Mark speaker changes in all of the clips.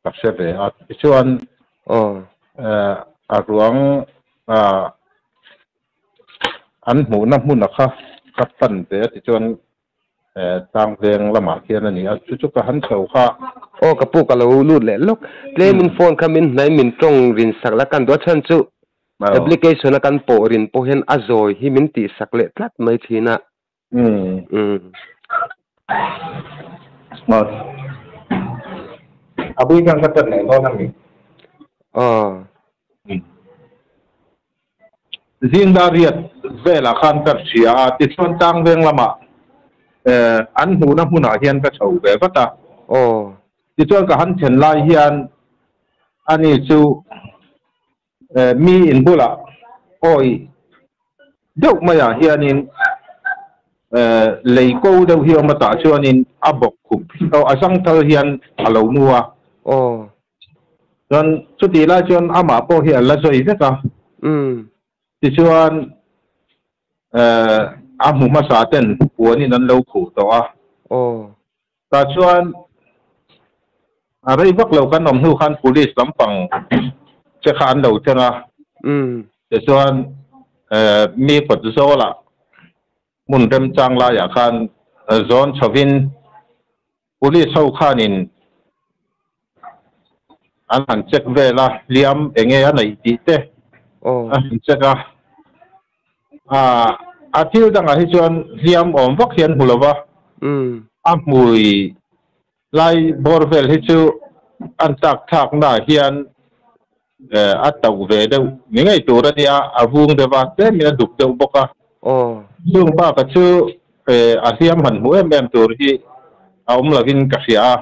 Speaker 1: Ka hre ve a, tichuan a ruang an hmuhna hmuna kha ka pan ve a, tichuan Tlangveng lamah khian a ni a, chu chu ka han chho kha.
Speaker 2: Aw ka pu ka lo lut leh lawk, tlemin phone kha min hnai min tawng rin sak la kan duh a chhan chu application a kan pawh rin pawh hian a zawi hi min tih sak leh tlat mai thin a.
Speaker 1: A bui khan ka tat leh dawn a mi?
Speaker 2: Aw.
Speaker 1: Zingda riat velah khan ka hria a, tichuan Tlangveng lamah an hmuhna hmunah hian ka chho ve vat a.
Speaker 2: Aw.
Speaker 1: Tichuan ka han then lai hian ani chu Mi in bulah awi deuh maiah hianin lei ko deuh hi a awm a, tah chuanin a bawk khup a zangthal hian a lo mu a. Chuan chutih lai chuan amah pawh hi a la zawi vek a. Tichuan a hmu hmasa ten puanin an lo khuh tawh a. Tah chuan a rei vak lo kan awm hnu khan police lampang che kha an lo thleng a, tichuan mi kawt zawlah hmun remchang laiah khan zawn chhovin police ho khanin an han check vel a, hliam eng nge a neih tih te an han check a. A thil dangah hi chuan hliam awm vak hi an hmu lo va, a hmui lai bawr vel hi chu an tlak thlaknaah hian a tauh ve deuh ni ngei tur a nia, a vung deuh a, tlemin a duk deuh bawk a. Chung bakah chu a hliam han hmu em em tur hi a awm lovin ka hria a.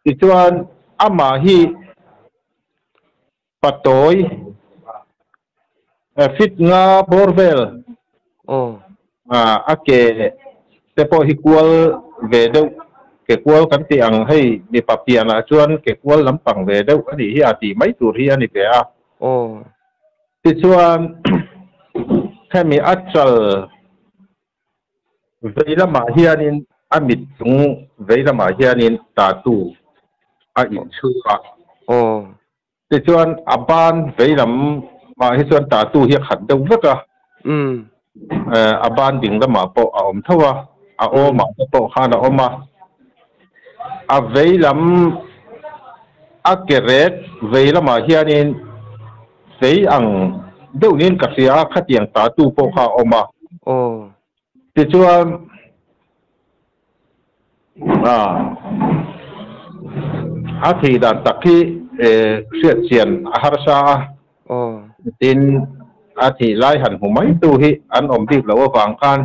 Speaker 1: Tichuan amah hi patawi fit nga bawr vel a ke te pawh hi kual ve deuh ke kual kan tih ang hei mipa pianah chuan ke kual lampang ve deuh a nih hi a tih mai tur hi a ni ve a. Tichuan hemi a chal Vei lamah hianin a mit chung vei lamah hianin tattoo a inchhung a. Tichuan a ban vei lamah hi chuan tattoo hi a khat deuh vek a. A ban ding lamah pawh a awm tho a, a awmah te pawh khan a awm a. A vei lam a ke rek vei lamah hianin fei ang deuh niin ka hria a, khatiang tattoo pawh kha a awm a. Tichuan a thih dan tak hi hriat chian a harsa a, tin a thih lai han hmu mai tu hi an awm bik loh avang khan.